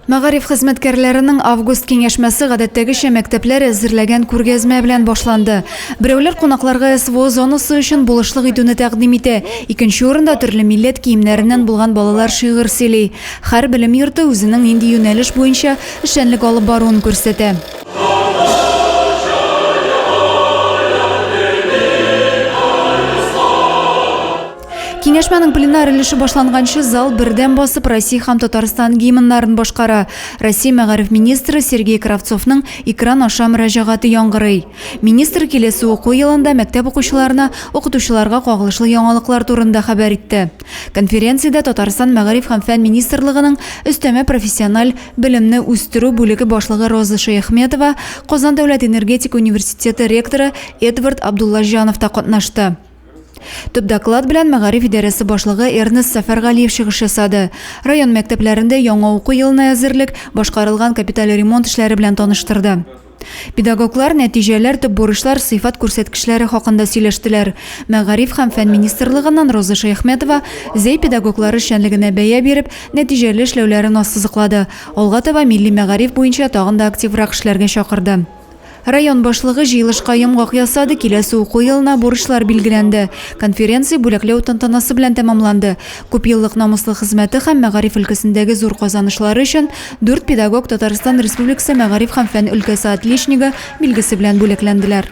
Мәгариф хезмәткәрләренең август киңәшмәсе гадәттәгечә мәктәпләр әзерләгән күргәзмә белән башланды. Берәүләр кунакларга СВО зонасы өчен булышлык итүне тәкъдим итә, икенче урында төрле милләт киемнәреннән булган балалар шигырь сөйли. Һәр белем йорты үзенең нинди юнәлеш буенча эшчәнлек алып баруын күрсәтә. Киңәшмәнең пленар өлеше башланганчы зал бердәм басып Россия һәм Татарстан гимннарын башкара. Россия мәгариф министры Сергей Кравцовның экран аша мөрәҗәгате яңгырый. Министр киләсе уку елында мәктәп укучыларына укытучыларга кагылышлы яңалыклар турында хәбәр итте. Конференциядә Татарстан мәгариф һәм фән министрлыгының өстәмә профессиональ белемне үстерү бүлеге башлыгы Роза Шәяхметова, Казан дәүләт энергетика университеты ректоры Эдвард Абдуллаҗанов та катнашты. Төп доклад белән мәгариф идарәсе башлыгы Эрнест Сәфәргалиев чыгыш ясады. Район мәктәпләрендә яңа уку елына әзерлек, башкарылган капиталь ремонт эшләре белән таныштырды. Педагоглар нәтиҗәләр, төп бурычлар, сыйфат күрсәткечләре хакында сөйләштеләр. Мәгариф һәм фән министрлыгыннан Роза Шәяхмәтова Зәй педагоглары эшчәнлегенә бәя биреп, нәтиҗәле эшләүләрен ассызыклады. Алга таба милли мәгариф буенча тагын да активрак эшләргә чакырды. Район башлыгы җыелышка йомгак ясады, киләсе уку елына бурычлар билгеләнде. Конференция бүләкләү тантанасы белән тәмамланды. Күпьеллык намуслы хезмәте һәм мәгариф өлкәсендәге зур казанышлары өчен дүрт педагог Татарстан Республикасы мәгариф һәм фән өлкәсе отличнигы билгесе белән бүләкләнделәр.